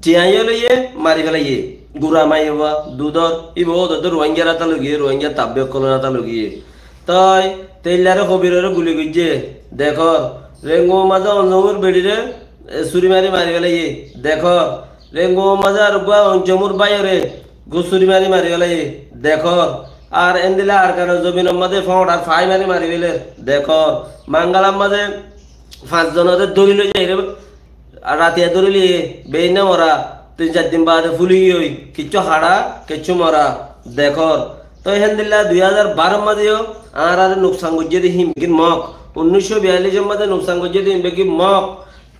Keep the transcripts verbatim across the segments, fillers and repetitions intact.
Siyañi óloiye mari félaiye. Gura maiyafuwa, dudor, íba ódodde Ruáingar áta logiyé, Ruáingar tabbi ókkolor áta logiyé. Toi teillare hobirore guli goijjé, dekór. Renguwar mazé Onjomur beçire, e, suri mari mari félaiye, dekór. Renguwar mazé ar uggúa Onjomur báiyore gúsuri mari mari félaiye, dekór. Ar endilla Arkanor zobinor mazé foñçar fái mari mari féler, dekór. Mangalar mazé fañs zonore dóri loi zaiyóre, ar ratiya dóri loi, beinna mora, tin sair din baade fúli giyói, kiccú haçá, kiccú mora, dekór. Toi héndilla dui házar baror mazé yó añárare nuksan goijjé de hín beggín Mog, unnúic cót biyallicor mazé nuksan goijjé de hín beggín Mog.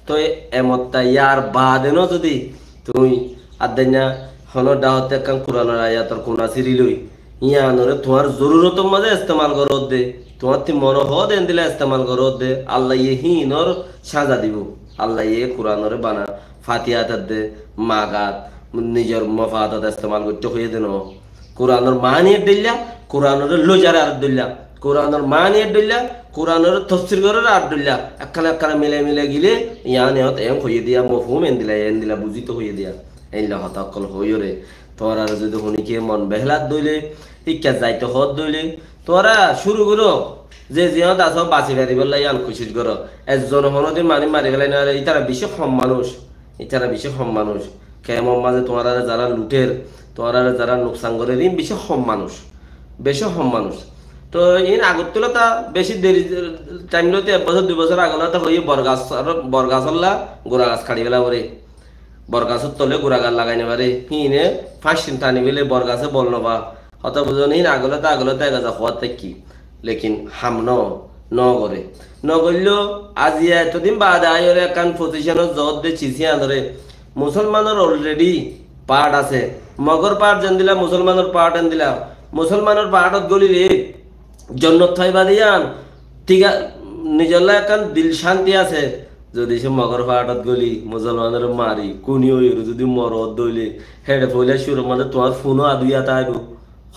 Toi emotta yar baade no zodi tuñí addainna honó dhahotte ekkán Kuranor ayator kuna siri loi, yíanore tuáñr zorurotor mazé estemal goródde, tuáñtti mone hoó de endilla estemal goródde, Allaye híinor sáza dibou. Allaye Kuranore bana Fatiha tadde magat nizor mofadat estemal goitté hoiyé de no. Kuranor maáni ek dhoilla, Kuranore lóizare ar dhoilla, Kuranor maáni ek dhoilla, Kuranore tofsir gorore ar dhoilla, ekkana ekkana milai milai gile, yián eót eén hoiyé diya, mofhum endilla, endilla buzito hoiyé diya. Eilla hotá ókkol hoiyóre, tuáñrare zodi honíkiye mon behélat dóile, híkka zaito hoót dóile, tuáñra cúru goró, ze ziyót asó basi faribálla yián kucíc goró. Ezzone honódin mani mari félai no fare, ítara bicí hom manúic. Ítara bicí hom manúic. Kemor mazé tuáñrare zará luter, tuáñrare zará nuksan gorer, iín bicí hom manúic. Bicí hom manúic. Toi iín agottú lóta bicí deri thaim lóti ek bosór dui bosór age lóta hoiyé borgas, borgasolla guragas kaçi féla foré. Borgasór tole guragas lagai no fare. Híine fañs din tani féle borgasé bol no fa. Hotá buzón, hín agolóte agolóte ega za hoór táikki. Lekin ham no, no goré. No goilló, aziya etodin baade aiyóre ekkán pozicónot zoódde cis yíanoré. Musolmanor already part asé. Mogor part zendilla, musolmanor part endilla. Musolmanor partot golile jonnot faiba de yían, tiga, nizolla ekkán dil cánti asé. Zodi se mogor partot goli, musolmanore mari, kuni óiyore zodi morot dóile, héçe foila cúrur mazé tuáñr funu aduyat aibo.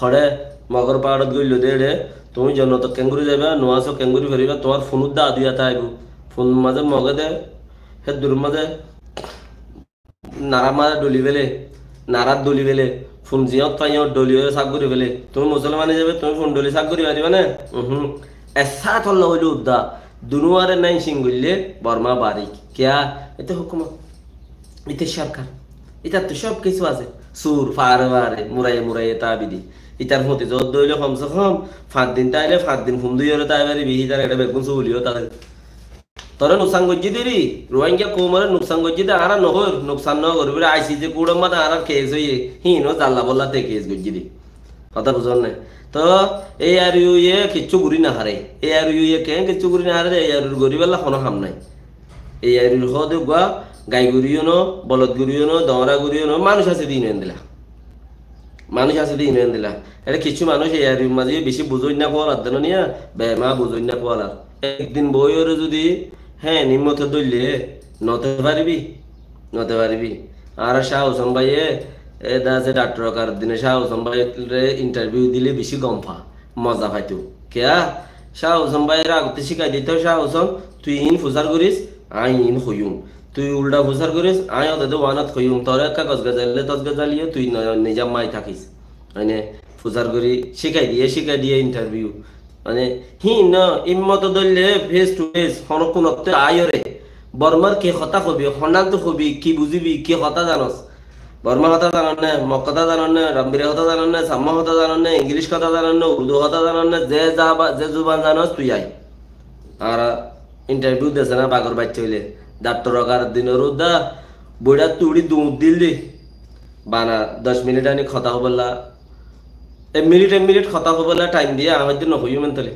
Hoçé mogor parot goilló de éçe, tuñí jonnotot kengori zaiba, nuasot kengori foriba, tuáñr funudda aduyat aibo. Fun mazé mogé de, héddur mazé narar mazé dholi féle, narat dholi féle, fun ziyót fai yót dholi ói sák gori féle. Tuñí musolman hísabe tuñí fun dholi sák gori fariba né? Uhum. Essá tolla óilo udda, dunuware nain cing goille Borma barik. Kiyá? Ite hukumot. Ite sorkar. Itar to sob kessú asé. Sur, fare fare, muraiye muraiye tabi di. Itar foti zot dóile hom se hom fañs din táile fañs din fun dóiyore tai faribi, itar eçe beggún sóbuli ói táke. Tore nuksan goijjé de ri, Ruáingga koumore nuksan goijjé de, añára no hoir, nuksan no goribóre, I C J kuçor mazé añárar kes óiye, híin ó zalla bolla te kes goijjé de. Hotá buzón né? To A R U ye kiccú gorí no fare. A R U ye keén kiccú gorí no fare de, A R U r goríballa honó ham nái. A R U r hoó de uggúa gai gorí yó no, bolod gorí yó no, doñra gorí yó no, manúic asé de híin endilla. Manúic asé de híin endilla. Eçé kiccú manúic A R U r mazé bicí buzóinna kualar de no niya, bema buzóinna kualar. Ek din boóiyoré zodi hé nimmote dóille, no te faribi. No te faribi. Añára Cáh Husén báiye, e de asé Daktor Wakaruddine Cáh Husén báiyeré intarviu dile bicí gom fa, moza faito. Kiyá? Cáh Husén báiyeré agottú cíkai dito, Cáh Husén, tui iín fusár goris, aññí iín hoiyúm. Tui uldha fusár goris, aññí ódede uánot hoiyúm. Tore ekka gosgazalile tosgazaliyo, tui no-, nizam mai tákis. Mane fusár gorí cíkai diye, cíkai diye intarviu. Mane, híin no, ímmot dóille face to face, honókkunottú aiyóre. Bormar ki hotá hobi, honnántu hobi, ki buzíbi, ki hotá zanos? Borma hotá zanos né, Mog hotá zanos né, Rambiri hotá zanos né, Samma hotá zanos né, Ingilic hotá zanos né, Urdu hotá zanos né, ze zaba-, ze zuban zanos tui ai. Añára intarviu dese na bagor baiccá óile, Daktor Wakaruddinor udda, boiçáttu uçí duñr dil de. Bana doc minit aní hotá hoibolla, ek minit, ek minit hotá hoibolla thaim diye, aññí hoiddé no hoiyúm entole.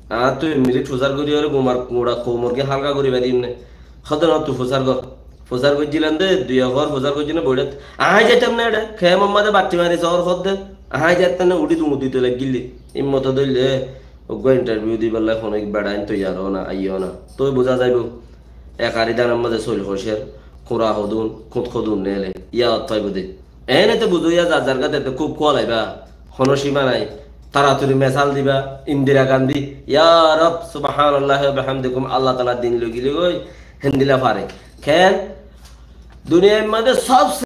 Añáttu ek minit fusár gorí óre gumar guñça koumor gín hálka gorí fariyum né. Hoó de no, tui fusár gor. Fusár goijjílam de, dui ek hoór fusár goijjí né boiçát. Aññí zaitam né eçé, kemor mazé batti mari soór hoó de. Aññí zaitam né, uçí duñr dito laiggíl de. Ímmot dóille, uggúa intarviu dibálla honó ek beçain toiyar ó na, aiyó na. Toi buzá zaibou. Ek ari danor mazé soil hocer, kura hodún, kút hodún neele, yá ot faibo de. Ene te buzó yá zar zar gá de kúb kualaiba, honó címa nái. Taratari mesal diba, Indira Gandhi, ya Rab, subhanallah wa bihamdikum, Allah taala din loi gile goi, hendila fare. Ken? Duniyair mazé sob